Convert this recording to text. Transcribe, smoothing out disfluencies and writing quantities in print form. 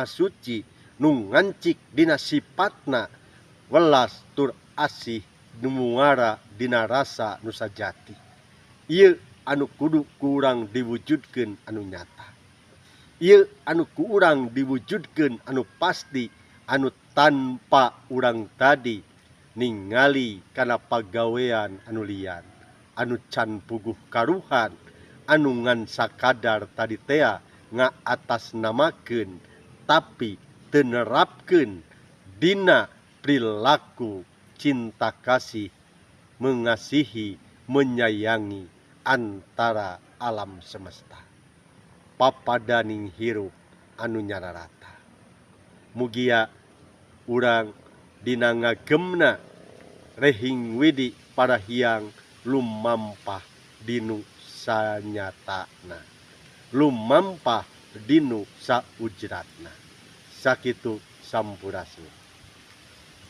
Suci nu ngancik dina sipatna welas tur asih nu muara dina rasa nu sajati. Ieu anu kudu ku urang diwujudkeun anu nyata. Ieu anu ku urang diwujudkeun anu pasti anu tanpa urang tadi ningali kana pagawean anu lian anu can puguh karuhan anu ngan sakadar tadi tea ngaatasnamakeun tapi teu nerapkeun dina perilaku cinta kasih mengasihi menyayangi antara alam semesta papadaning hirup anu nyararata. Mugia urang dina ngagemna Rehing Widi Parahyang lumampah dinu sanyatana, lumampah dinu saujratna. Sakitu, sampurasun.